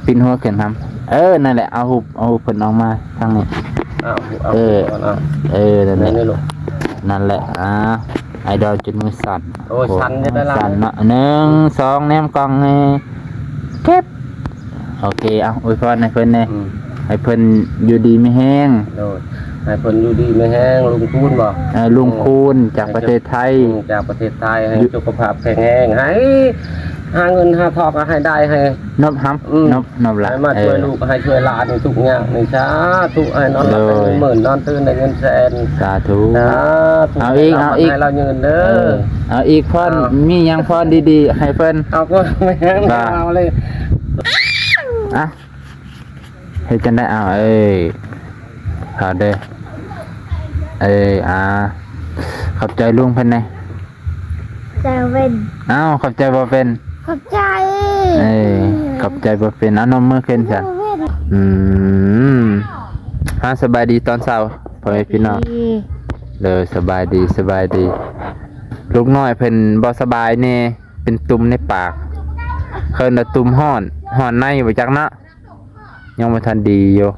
ປິ່ນຫົວຂຶ້ນຫຳ. ເອີ ນັ້ນແຫຼະ ເອົາຮູບ ເອົາຮູບເພິ່ນອອກມາທາງນີ້. ເອົາ ເອົາ ເອີ ເອົາ ເອີ ນັ້ນແຫຼະ ນັ້ນແຫຼະລູກ ນັ້ນແຫຼະ. ອ່າ ໄອດອນຈົນມືສັ່ນ. ໂອ້ຍ ໂອ້ ສັ່ນຢູ່ໄດ໋ລະ ສັ່ນເນາະ. ໜຶ່ງ ສອງ ແນມກ້ອງແດ່ ເກັບ. ໂອເຄ ເອົາ ອວຍພອນໃຫ້ເພິ່ນແດ່. ອືມ ໃຫ້ເພິ່ນຢູ່ດີມີແຮງ. ໂດຍ ໃຫ້ເພິ່ນຢູ່ດີມີແຮງ ລຸງຄູນບໍ? ເອີ ລຸງຄູນ ອືມ ຈາກປະເທດໄທ. ອືມ ຈາກປະເທດໄທ ໃຫ້ສຸຂະພາບແຂງແຮງ ໃຫ້ຫາເງິນຫາທອງ ໃຫ້ໄດ້ ໃຫ້ນົບຫຳ. ອືມ ນົບ ນົບຫຼານ ໃຫ້ມາຊ່ວຍ ເອີ ລູກ ໃຫ້ຊ່ວຍຫຼານ ທຸກຢ່າງນີ້ ສາທຸ ໃຫ້ນອນຫຼັບໄດ້ເງິນໝື່ນ ນອນຕື່ນໄດ້ເງິນແສນ. ສາທຸ ສາທຸ. ເອົາອີກ ເອົາອີກ ໃຫ້ລາວຢືນເດີ. ເອີ ເອົາອີກພອນ ເອົາ ມີຫຍັງພອນດີໆໃຫ້ເພິ່ນ. ເອົາ ພອນມີຫຍັງ ເອົາເລີຍ. ອ່ະ ເຮັດຈັ່ງໃດ? ເອົາ ເອີຍ ເອົາເດີ ເອີຍ. ອ່າ ຂອບໃຈລຸງເພິ່ນແດ່. ຂອບໃຈເພິ່ນ. ເອົ້າ ຂອບໃຈບໍ່ເປັນ? ຂອບໃຈ. ເອີ ຂອບໃຈບໍ່ເປັນ. ເອົາ ນົບມືຂຶ້ນຊະ. ອືມ ອ່າ ສະບາຍດີຕອນເຊົ້າ ພໍ່ແມ່ພີ່ນ້ອງ. ເດີ ສະບາຍດີ ສະບາຍດີ. ລູກນ້ອຍເພິ່ນບໍ່ສະບາຍແດ່ ເປັນຕຸ່ມໃນປາກ ເອີ້ນວ່າຕຸ່ມຮ້ອນ ຮ້ອນໃນບໍ່ຈັກເນາະ. ຍັງບໍ່ທັນດີຢູ່.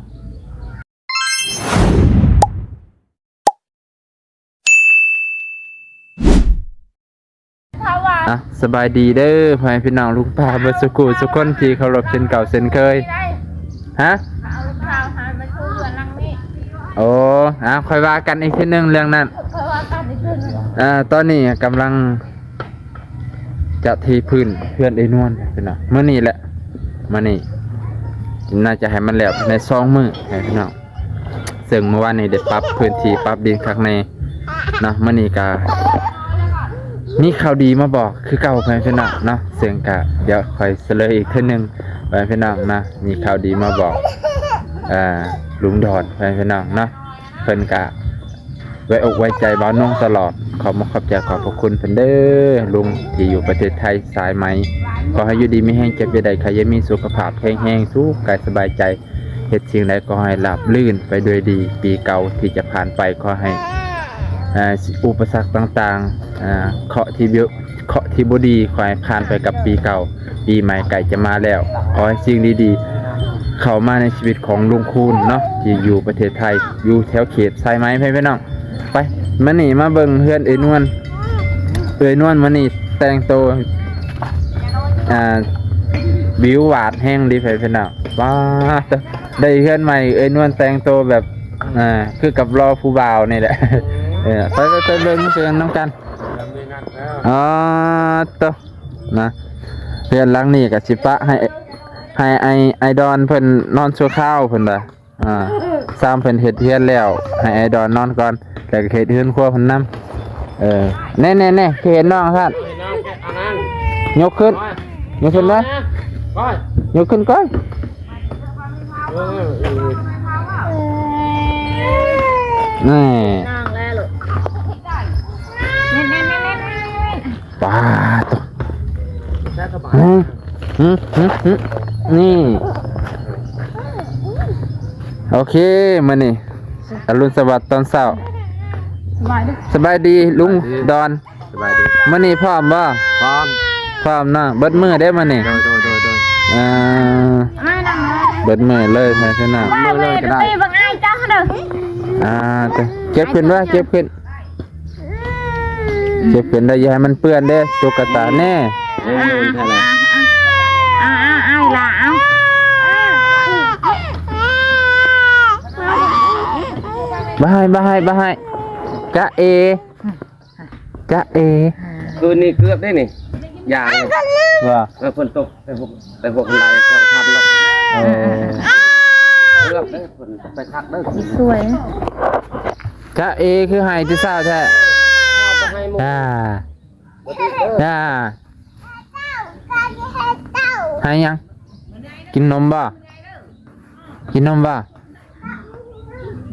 ອ່ະ ສະບາຍດີເດີ ພໍ່ແມ່ພີ່ນ້ອງລຸງປ້າເບິດສູ່ຄູ່ສູ່ຄົນທີ່ເຄົາລົບເຊັ່ນເກົ່າເຊັ່ນເຄີຍ. ຮະ? ໂອ້ ອ່າ ຄ່ອຍວ່າກັນອີກເທື່ອໜຶ່ງເລື່ອງນັ້ນ. ອ່າ ຕອນນີ້ກຳລັງ ຈະເທພື້ນເຮືອນເອື້ອຍນວນພີ່ນ້ອງ ມື້ນີ້ແຫຼະ ມື້ນີ້ໜ້າຈະໃຫ້ມັນແລ້ວພາຍໃນສອງມື້ໃຫ້ພີ່ນ້ອງ. ເຊິ່ງມື້ວານນີ້ໄດ້ປັບພື້ນທີ່ປັບດິນຄັກແນ່ເນາະ. ມື້ນີ້ກະມີຂ່າວດີມາບອກຄືເກົ່າໃຫ້ພີ່ນ້ອງເນາະ. ເຊິ່ງກະດຽວຂ້ອຍສະເຫຼີຍອີກເທື່ອໜຶ່ງໃຫ້ພີ່ນ້ອງເນາະ. ມີຂ່າວດີມາບອກ ເອີ ລຸງດອນໃຫ້ພີ່ນ້ອງເນາະ. ເພິ່ນກະໄວ້ອົກໄວ້ໃຈບ່າວນົງຕະຫຼອດ. ຂໍຂອບໃຈຂອບພະຄຸນເພິ່ນເດີ ລຸງທີ່ຢູ່ປະເທດໄທສາຍໄໝ. ຂໍໃຫ້ຢູ່ດີມີແຮງ ເຈັບຢ່າໄດ້ ໄຂ້ຢ່າມີ ສຸຂະພາບແຂງແຮງ ສຸກກາຍສະບາຍໃຈ ເຮັດສິ່ງໃດຂໍໃຫ້ລາບລື່ນໄປດ້ວຍດີ. ປີເກົ່າທີ່ຈະຜ່ານໄປຂໍໃຫ້ ອ່າ ອຸປະສັກຕ່າງໆ ອ່າ ເຄາະທີ່ ເຄາະທີ່ບໍ່ດີຂໍໃຫ້ຜ່ານໄປກັບປີເກົ່າ. ປີໃໝ່ໃກ້ຈະມາແລ້ວ ຂໍໃຫ້ສິ່ງດີໆເຂົ້າມາໃນຊີວິດຂອງລຸງຄູນເນາະ ທີ່ຢູ່ປະເທດໄທ ຢູ່ແຖວເຂດສາຍໄໝ ໃຫ້ພີ່ນ້ອງ. ໄປ ມານີ້ມາເບິ່ງເຮືອນເອື້ອຍນວນ. ເອື້ອຍນວນມື້ນີ້ແຕ່ງໂຕ ອ່າ ວິວຫວາດແຮງດີໃຫ້ພີ່ນ້ອງ. ວ້າ ໄດ້ເຮືອນໃໝ່ ເອື້ອຍນວນແຕ່ງໂຕແບບ ອ່າ ຄືກັບລໍຜູ້ບ່າວນີ້ແຫຼະ. ເອີ ໄປ ໄປ ໄປເບິ່ງ ໄປເບິ່ງນຳກັນ. ອໍ ໂຕ ນະ ເຮືອນຫຼັງນີ້ກໍຊິປະໃຫ້ ໃຫ້ໄອ້ ໄອ້ດອນເພິ່ນນອນຊົ່ວຄາວເພິ່ນວ່າ. ອ່າ ຊ່າງເພິ່ນເຮັດເຮືອນແລ້ວ ໃຫ້ໄອ້ດອນນອນກ່ອນ ແລ້ວກໍເຮັດເຮືອນຄົວເພິ່ນນຳ. ເອີ ແນ່ໆໆ ຄືເຫັນນ້ອງຊັ້ນ ຍົກຂຶ້ນ ຍົກຂຶ້ນມາ ຍົກຂຶ້ນກ່ອນ. ເອີ ເອີ ນີ້ ນ້ອງແລ້ວລູກ ປາດໂທ້ ຫຶ ຫຶ ຫຶ ນີ້ ໂອເຄ ມື້ນີ້ອະລຸນສະຫວັດຕອນເຊົ້າ. ສະບາຍດີ ສະບາຍດີລຸງດອນ. ສະບາຍດີ ມື້ນີ້ພ້ອມບໍ່? ພ້ອມ ພ້ອມເນາະ. ເບິດມື້ເດ້ມື້ນີ້. ໂດຍ ໂດຍ ໂດຍ ໂດຍ. ອ່າ ເບິດມື້ເລີຍ ພີ່ນ້ອງ ເບິດມື້ເລີຍກໍໄດ້. ບັກອ້າຍເຈົ້າເດີ ອ່າ ເກັບຂຶ້ນເດີ ເກັບຂຶ້ນ. ເກັບຂຶ້ນໄດ້ ຢ່າໃຫ້ມັນເປື້ອນເດ້ ຕຸກກະຕາແນ່. ເອີ ນັ້ນແຫຼະ ເອົາ ເອົາ ເອົາ ເອົາ ເອົາ ບໍ່ໃຫ້ ບໍ່ໃຫ້ ບໍ່ໃຫ້ ຈະເອ ຈະເອ. ຄືນນີ້ເກືອບໄດ້ນີ້ ຢ່າງນີ້ ວ່າ ເອີ ຝົນຕົກ ໄປຫົກ ໄປຫົກໄດ້ສອງພັນດອກ. ເອີ ເກືອບເດ້ ເພິ່ນໄປຄັກເດີ ສວຍ. ຈະເອ ຄືໄຫ້ແຕ່ເຊົ້າແທ້. ອ່າ ອ່າ ໄຫ້ຫຍັງ? ກິນນົມບໍ່? ກິນນົມບໍ່?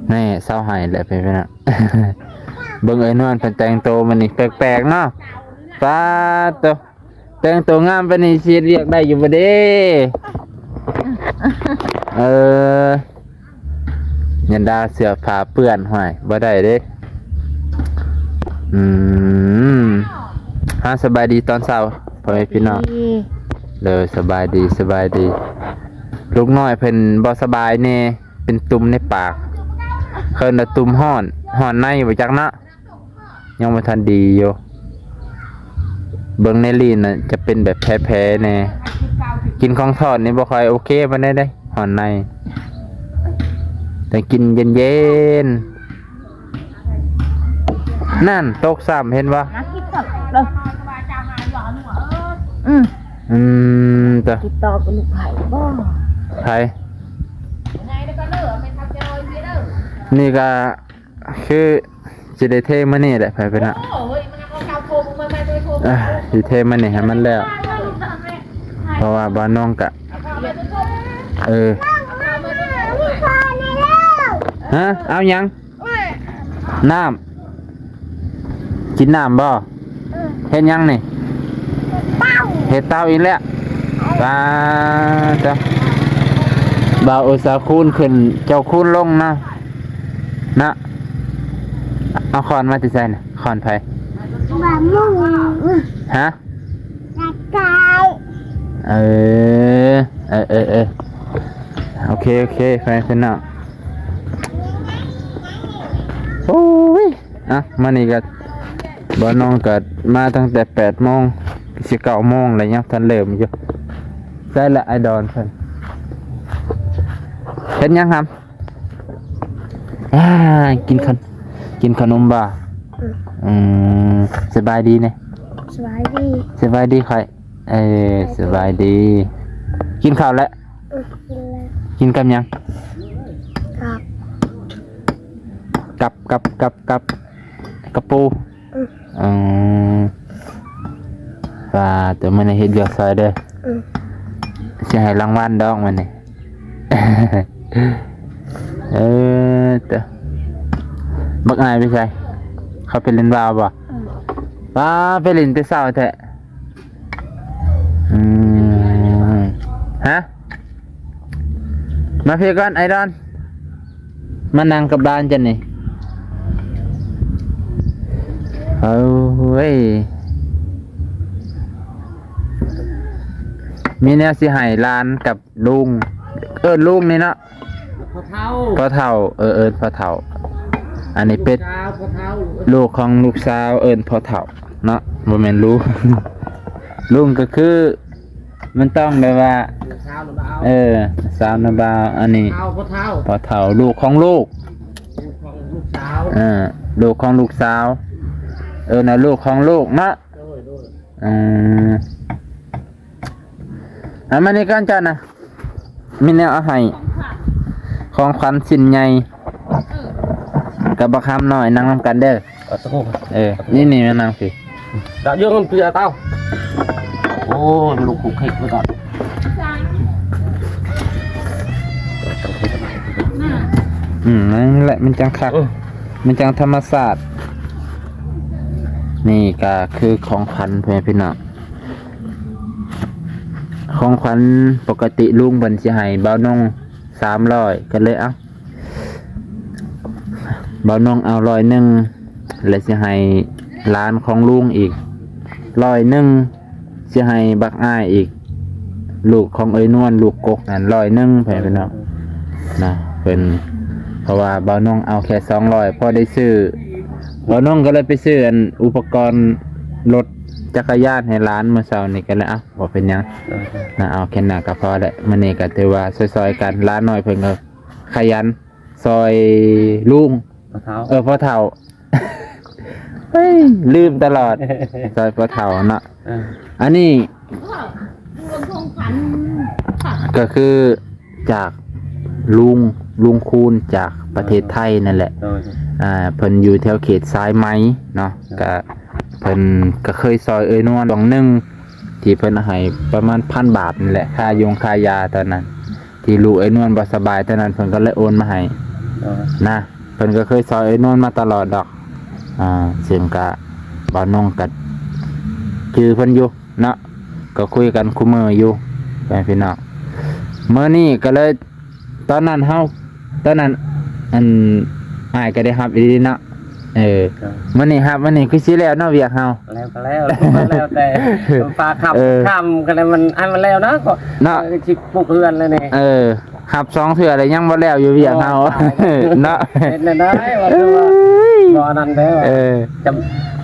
ແນ່ ເຊົາໄຫ້ແລ້ວ ເພິ່ນ ເບິ່ງເອື້ອຍນວນເພິ່ນແຕ່ງໂຕມື້ນີ້ແປກໆເນາະ. ປາດໂຕ ແຕ່ງໂຕງາມປານນີ້ ຊິເຮັດວຽກໄດ້ຢູ່ບໍ່ເດ? ເອີ ຍັນດາເສື້ອຜ້າເປື້ອນ ຫ້ວຍ ບໍ່ໄດ້ເດ້. ອືມ ຮາ ສະບາຍດີຕອນເຊົ້າ ພໍ່ແມ່ພີ່ນ້ອງ. ເດີ ສະບາຍດີ ສະບາຍດີ. ລູກນ້ອຍເພິ່ນບໍ່ສະບາຍແດ່ ເປັນຕຸ່ມໃນປາກ ເອີ້ນວ່າຕຸ່ມຮ້ອນ ຮ້ອນໃນບໍ່ຈັກເນາະ ຍັງບໍ່ທັນດີຢູ່. ເບິ່ງໃນລີ້ນນະ ຈະເປັນແບບແພ້ໆແດ່ ກິນຂອງທອດນີ້ບໍ່ຄ່ອຍໂອເຄປານໃດເດ້ ຮ້ອນໃນ ແຕ່ກິນເຢັນໆ. ນັ້ນ ຕົກຊ້ຳ ເຫັນບໍ່? ມາກິນຕໍ່ເດີ. ອືມ ອືມ ຕະ ຕິດຕໍ່ກັບລູກໃຜບໍ່? ໃຜ? ນີ້ກະຄືຊິໄດ້ເທມື້ນີ້ແຫຼະ ໃຜເປັນນະ? ເອີ ຊິເທມື້ນີ້ໃຫ້ມັນແລ້ວ ເພາະວ່າບ່າວນ້ອງກະ ເອີ ຮະ? ເອົາຫຍັງ? ນ້ຳ ກິນນ້ຳບໍ່? ເຮັດຫຍັງນີ້? ເຮັດເຕົາອີກແລ້ວ. ປາດໂທ້ ບ່າວອຸດສາຄູນຂຶ້ນ ເຈົ້າຄູນລົງເນາະ ນະ. ເອົາຄ້ອນມາແຕ່ໃສນະ? ຄ້ອນໃຜ? ຮະ? ເອີ ເອີ ເອີ ເອີ ໂອເຄ ໂອເຄ ໄປພີ່ນ້ອງ. ໂອ້ຍ ອ່ະ ມານີ້ກໍ ບ່າວນ້ອງກໍມາຕັ້ງແຕ່ແປດໂມງ ຊິເກົ້າໂມງແລ້ວ ຍັງບໍ່ທັນເລີ່ມຢູ່. ໃສລະອ້າຍດອນເພິ່ນ? ເຮັດຫຍັງຫຳ? ອ່າ ກິນຂະ ກິນຂະໜົມບໍ່? ອືມ ອືມ ສະບາຍດີແດ່. ສະບາຍດີ ສະບາຍດີຂ້ອຍ. ເອີ ສະບາຍດີ. ກິນເຂົ້າແລ້ວ? ອືມ ກິນແລ້ວ. ກິນກັບຫຍັງ? ກັບ ກັບ ກັບ ກັບ ກັບ ກັບປູ. ອືມ ອືມ ວ່າແຕ່ມື້ນີ້ເຮັດວຽກຊ່ອຍເດີ. ອືມ ຊິໃຫ້ລາງວັນດອກມື້ນີ້. ເອີ ເຕີ ບັກອາຍໄປໃສ? ເຂົາໄປຫຼິ້ນວາວບໍ່? ອືມ ປ້າ ໄປຫຼິ້ນແຕ່ເຊົ້າແທ້. ອືມ ຮະ? ມາພີ້ກ່ອນ ໄອດອນ ມານັ່ງກັບຫຼານຈັນນີ້. ເອີຍ ມີແນວຊິໃຫ້ຫຼານກັບລຸງ ເອີ້ນລຸງນີ້ເນາະ. ພໍ່ເຖົ້າ ພໍ່ເຖົ້າ ເອີ ເອີ້ນພໍ່ເຖົ້າ. ອັນນີ້ເປັນ ລູກຂອງລູກສາວ ເອີ້ນພໍ່ເຖົ້າເນາະ ບໍ່ແມ່ນລຸງ. ລຸງກໍຄື ມັນຕ້ອງແບບວ່າ ເອີ ສາວນະບ່າວ. ອັນນີ້ພໍ່ເຖົ້າ ພໍ່ເຖົ້າ ລູກຂອງລູກ ເອີ ລູກຂອງລູກສາວ ເອີ້ນວ່າລູກຂອງລູກເນາະ. ເອີ ເອົາມານີ້ກ່ອນເຈົ້ານະ ມີແນວເອົາໃຫ້ ຂອງຂວັນ ຂອງຂວັນຊິ້ນໃຫຍ່ ກັບບັກຄຳນ້ອຍ ນັ່ງນຳກັນເດີ. ເອີ ນີ້ໆ ມານັ່ງພີ້ ຈະເຍືອງເປັນເຕົາ. ໂອ້ຍ ມັນລຸກຄຸກຄິກໄປກ່ອນ. ອືມ ນັ້ນແຫຼະ ມັນຈັ່ງຄັກ ເອີ ມັນຈັ່ງທຳມະຊາດ. ນີ້ກໍຄືຂອງຂວັນ ພໍ່ແມ່ພີ່ນ້ອງ. ຂອງຂວັນປົກກະຕິລຸງເພິ່ນຊິໃຫ້ບ່າວນົງສາມຮ້ອຍ ກໍເລີຍເອົາ ບ່າວນົງເອົາຮ້ອຍໜຶ່ງ ແລະ ຊິໃຫ້ຫຼານຂອງລຸງອີກຮ້ອຍໜຶ່ງ ຊິໃຫ້ບັກອ້າຍອີກ ລູກຂອງເອື້ອຍນວນ ລູກກົກນັ້ນຮ້ອຍໜຶ່ງ ພໍ່ແມ່ພີ່ນ້ອງນະ. ເພິ່ນ ເພາະວ່າບ່າວນົງເອົາແຄ່ສອງຮ້ອຍ ພໍໄດ້ຊື້ ບ່າວນົງກໍເລີຍໄປຊື້ອັນອຸປະກອນລົດຈັກກະຍານໃຫ້ຫຼານມື້ເຊົ້ານີ້ ກໍເລີຍ ເອົ້າ ບໍ່ເປັນຫຍັງນະ ເອົາແຄ່ນັ້ນກໍພໍແຫຼະ. ມື້ນີ້ກໍຖືວ່າຊ່ອຍໆກັນ ຫຼານນ້ອຍເພິ່ນກໍຂະຫຍັນຊ່ອຍລຸງ ພໍ່ເຖົ້າ ເອີ ພໍ່ເຖົ້າ ເຮີ້ຍ ລືມຕະຫຼອດ ຊ່ອຍພໍ່ເຖົ້າເນາະ. ເອີ ອັນນີ້ ເອີ ກໍຄືຈາກລຸງ ລຸງຄູນ ຈາກປະເທດໄທນັ້ນແຫຼະ. ໂດຍ ອ່າ ເພິ່ນຢູ່ແຖວເຂດສາຍໄໝເນາະ ໂດຍ ກະ ເພິ່ນກໍເຄີຍຊ່ອຍເອື້ອຍນວນຊ່ວງໜຶ່ງ ທີ່ເພິ່ນໃຫ້ປະມານພັນບາດນີ້ແຫຼະ ຄ່າຢົງຄ່າຢາຕອນນັ້ນ ທີ່ລູກເອື້ອຍນວນບໍ່ສະບາຍຕອນນັ້ນ ເພິ່ນກໍເລີຍໂອນມາໃຫ້ ໂດຍ ນະ. ເພິ່ນກໍເຄີຍຊ່ອຍເອື້ອຍນວນມາຕະຫຼອດດອກ ອ່າ ເຊິ່ງກະ ບ່າວນົງກະຈື່ເພິ່ນຢູ່ເນາະ ກໍຄຸຍກັນຄູ່ມື້ຢູ່ ພີ່ນ້ອງ. ມື້ນີ້ກໍເລີຍ ຕອນນັ້ນເຮົາ ຕອນນັ້ນ ອັນ ອ້າຍກໍໄດ້ຮັບອີ່ຫຼີເນາະ ເອີ ເອີ ມື້ນີ້ຮັບ ມື້ນີ້ຄືຊິແລ້ວເນາະ ວຽກເຮົາ ແລ້ວກໍແລ້ວ ແລ້ວແຕ່ຟ້າຄ່ຳ ເອີ ຄ່ຳກໍໄດ້ ມັນໃຫ້ມັນແລ້ວນະ ກໍ ເນາະ ເອີ ຊິປຸກເຮືອນແລ້ວນີ້ ເອີ ຮັບສອງເທື່ອແລ້ວຍັງບໍ່ແລ້ວຢູ່ວຽກເຮົາ ໂອ້ ຕາຍແລ້ວ ເນາະ ເຮັດແນວໃດວ່າຄືວ່າ ເອີຍ ບໍ່ອັນນັ້ນເດີ ເອີ ຈຳ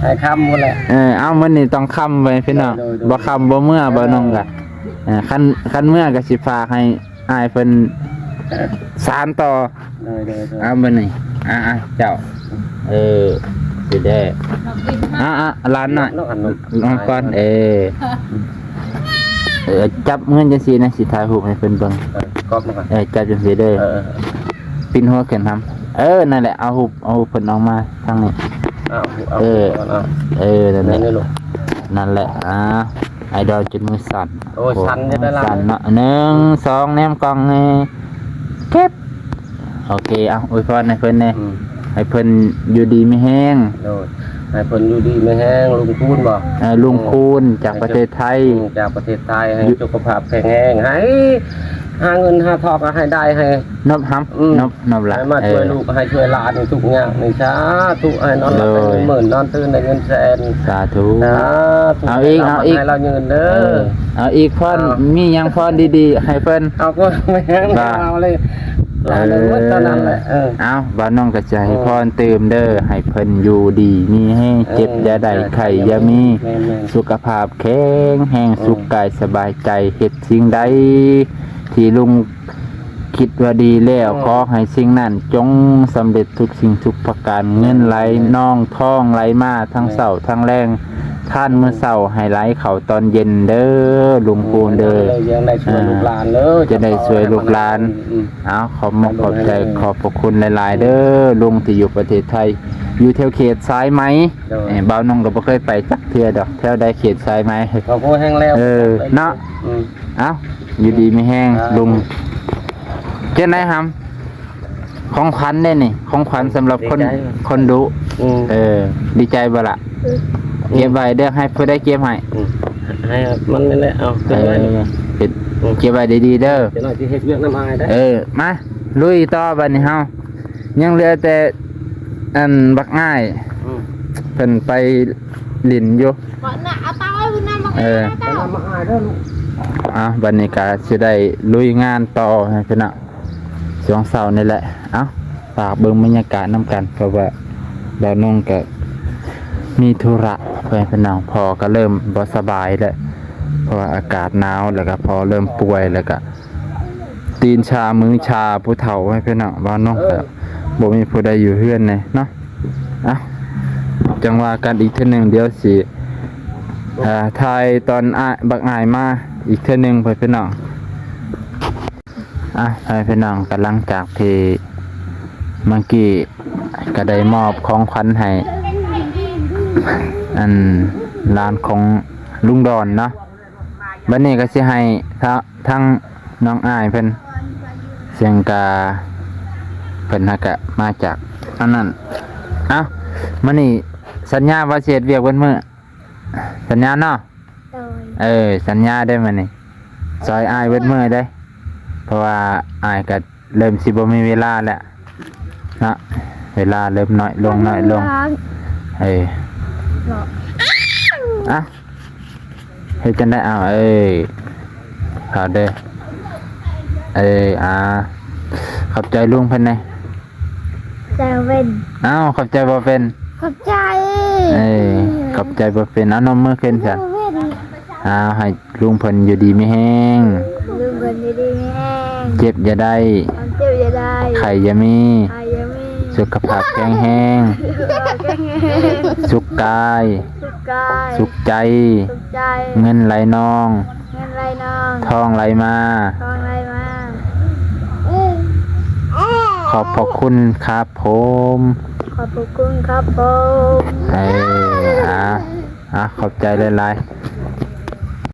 ໃຫ້ຄ່ຳພຸ້ນແຫຼະ ເອີ ເອົາ ມື້ນີ້ຕ້ອງຄ່ຳໄວ້ພີ່ນ້ອງ ໂດຍໆ ບໍ່ຄ່ຳບໍ່ເມືອ ເອີ ບໍ່ໜຸ່ງກະ ເອີ ຄັນ ຄັນເມືອກໍຊິຝາກໃຫ້ ອ້າຍເພິ່ນສານຕໍ່ ໂດຍໆໆ ເອົາ ບັດນີ້ ອ່າໆ ເຈົ້າ ເອີ ຊິໄດ້ ອ່າໆ ຫຼານນ້ອຍ ນ້ອງ ນ້ອງກ່ອນ ເອີ ເອີ ຈັບເງິນຈັ່ງຊີ້ນະ ຊິຖ່າຍຮູບໃຫ້ເພິ່ນເບິ່ງ ເອີ ກອບມາກ່ອນ ເອີ ຈັບຈັ່ງຊີ້ເດີ ເອີ ປິ່ນຫົວຂຶ້ນຫຳ ເອີ ນັ້ນແຫຼະ ເອົາຮູບ ເອົາຮູບເພິ່ນອອກມາທາງນີ້ ເອົາ ເອົາ ເອີ ເອົາ ເອີ ນັ້ນແຫຼະ ນັ້ນແຫຼະ ອ່າ ໄອດອລຈົນມືສັ່ນ ໂອ້ຍ ໂອ້ ສັ່ນຢູ່ເດີ ສັ່ນເນາະ ໜຶ່ງ ສອງ ແນມກ້ອງແດ່ ເກັບ ໂອເຄ ເອົາ ອວຍພອນໃຫ້ເພິ່ນແດ່ ອືມ ໃຫ້ເພິ່ນຢູ່ດີມີແຮງ ໂດຍ ໃຫ້ເພິ່ນຢູ່ດີມີແຮງ ລຸງຄູນບໍ ເອີ ລຸງຄູນ ອືມ ຈາກປະເທດໄທ ອືມ ຈາກປະເທດໄທ ໃຫ້ສຸຂະພາບແຂງແຮງ ໃຫ້ຫາເງິນຫາທອງໃຫ້ໄດ້ ໃຫ້ ນົບຫຳ ອືມ ນົບ ນົບຫຼາຍ ໃຫ້ມາຊ່ວຍ ເອີ ລູກໃຫ້ຊ່ວຍຫຼານທຸກຢ່າງນີ້ ສາທຸ ໃຫ້ນອນຫຼັບໄດ້ເງິນໝື່ນ ໂດຍ ນອນຕື່ນໄດ້ເງິນແສນ ສາທຸ ສາທຸ ເອົາອີກ ເອົາອີກ ໃຫ້ລາວຢືນເດີ ເອີ ເອົາອີກພອນ ເອົາ ມີຫຍັງພອນດີໆໃຫ້ເພິ່ນ ເອົາ ກໍແມ່ນ ວ່າ ເອົາເລີຍ ເອີ ເອົາເລີຍ ໝົດເທົ່ານັ້ນແຫຼະ ເອີ ເອົາ ບ່າວນ້ອງກໍຈະໃຫ້ ເອີ ພອນຕື່ມເດີ ໃຫ້ເພິ່ນຢູ່ດີມີແຮງ ເອີ ເຈັບຢ່າໄດ້ ເອີ ໄຂ້ຢ່າມີ ແມ່ນໆ ສຸຂະພາບແຂງແຮງ ເອີ ສຸກກາຍສະບາຍໃຈ ເຮັດສິ່ງໃດທີ່ລຸງ ຄິດວ່າດີແລ້ວ ອືມ ຂໍໃຫ້ສິ່ງນັ້ນຈົ່ງສຳເລັດທຸກສິ່ງທຸກປະການ ເງິນໄຫຼນອງທອງໄຫຼມາທັງເຊົ້າທັງແລງ ທານມື້ເຊົ້າໃຫ້ໄຫຼເຂົ້າຕອນເຢັນເດີ ລຸງຄູນເດີ ອືມ ຈະໄດ້ຊ່ວຍລູກຫຼານເດີ ຈະໄດ້ຊ່ວຍລູກຫຼານ ອືມ ເອົາ ຂອບມຸກຂອບໃຈ ຂອບພະຄຸນຫຼາຍໆເດີ ອືມ ລຸງທີ່ຢູ່ປະເທດໄທ ຢູ່ແຖວເຂດສາຍໄໝ ໂດຍ ເອີ ບ່າວໜຸ່ງກໍບໍ່ເຄີຍໄປຈັກເທື່ອດອກ ແຖວໃດເຂດສາຍໄໝ ຂອບຄຸນແຮງແລ້ວ ເອີ ເນາະ ອືມ ເອົ້າ ຢູ່ດີມີແຮງ ອ່າ ລຸງ ຈັ່ງໃດຫຳ ຂອງຂວັນເດ້ນີ້ ຂອງຂວັນສຳລັບຄົນ ດີໃຈ ຄົນດຸ ອືມ ເອີ ດີໃຈບໍ່ລະ? ອືມ ເກັບໄວ້ເດີ ໃຫ້ຜູ້ໃດເກັບໃຫ້? ອືມ ໃຫ້ມັນນີ້ແຫຼະ ເອົາ ເກັບໄວ້ ເອີ ເກັບ ອືມ ເກັບໄວ້ດີໆເດີ ຈັກໜ້ອຍຊິເຮັດວຽກນຳອ້າຍເດີ ເອີ ມາ ລຸຍຕໍ່ບັດນີ້ເຮົາ ຍັງເຫຼືອແຕ່ ອັນ ບັກອ້າຍ ອືມ ເພິ່ນໄປຫຼິ້ນຢູ່ ເອີ ເອົາ ບັດນີ້ກໍຊິໄດ້ລຸຍງານຕໍ່ໃຫ້ພີ່ນ້ອງ ຊ່ວງເຊົ້ານີ້ແຫຼະ ເອົ້າ ຝາກເບິ່ງບັນຍາກາດນຳກັນ ເພາະວ່າບ່າວນົງກໍມີທຸລະ ເພື່ອໃຫ້ພີ່ນ້ອງ ພໍ່ກໍເລີ່ມບໍ່ສະບາຍແລ້ວ ເພາະວ່າອາກາດໜາວ ແລ້ວກໍພໍ່ເລີ່ມປ່ວຍ ແລ້ວກໍ ຕີນຊາມືຊາຜູ້ເຖົ້າໃຫ້ພີ່ນ້ອງ ວ່າເນາະ ເອີ ບໍ່ມີຜູ້ໃດຢູ່ເຮືອນແນ່ເນາະ ເອົ້າ ຈັ່ງວ່າກັນອີກເທື່ອໜຶ່ງ ດຽວຊິ ເອີ ຖ່າຍຕອນອ້າຍ ບັກອ້າຍມາອີກເທື່ອໜຶ່ງ ໃຫ້ພີ່ນ້ອງ ອ່ະ ໃຫ້ພີ່ນ້ອງ ກໍຫຼັງຈາກທີ່ເມື່ອກີ້ກໍໄດ້ມອບຂອງຂວັນໃຫ້ ອັນ ຫຼານຂອງລຸງດອນເນາະ ບັດນີ້ກໍຊິໃຫ້ທາ ທາງນ້ອງອ້າຍເພິ່ນ ເຊິ່ງກະເພິ່ນຫາກະມາຈາກອັນນັ້ນ ເອົ້າ ມື້ນີ້ສັນຍາວ່າຊິເຮັດວຽກເບິດມື້ ສັນຍາເນາະ ໂດຍ ເອີ ສັນຍາເດີມື້ນີ້ ຊ່ອຍອ້າຍເບິດມື້ເດີ ເພາະວ່າອ້າຍກະ ເລີ່ມຊິບໍ່ມີເວລາແລ້ວເນາະ ເວລາເລີ່ມໜ້ອຍລົງ ນ້ອຍລົງ ເອີ ເນາະ ອ່ະ ເຮັດຈັ່ງໃດ ເອົາ ເອີ ເອົາເດີ ເອີ ອ່າ ຂອບໃຈລຸງເພິ່ນແດ່ ໃຈເປັນ ເອົ້າ ຂອບໃຈບໍ່ເປັນ ຂອບໃຈ ເອີ ຂອບໃຈບໍ່ເປັນ ເອົາ ນົມມືຂຶ້ນຊະ ເປັນ ເອົາ ໃຫ້ ລຸງເພິ່ນຢູ່ດີມີແຮງ ລຸງເພິ່ນຢູ່ດີມີແຮງ ເຈັບຢ່າໄດ້ ຄວາມເຈັບຢ່າໄດ້ ໄຂ້ຢ່າມີ ໄຂ້ຢ່າມີ ສຸຂະພາບແຂງແຮງ ສຸຂະພາບແຂງແຮງ ສຸກກາຍ ສຸກກາຍ ສຸກໃຈ ສຸກໃຈ ເງິນໄຫຼນອງ ເງິນໄຫຼນອງ ທອງໄຫຼມາ ທອງໄຫຼມາ ຂອບພະຄຸນຄັບຜົມ ຂອບພະຄຸນຄັບຜົມ ເອີ ອ່າ ອ່າ ຂອບໃຈຫຼາຍໆ.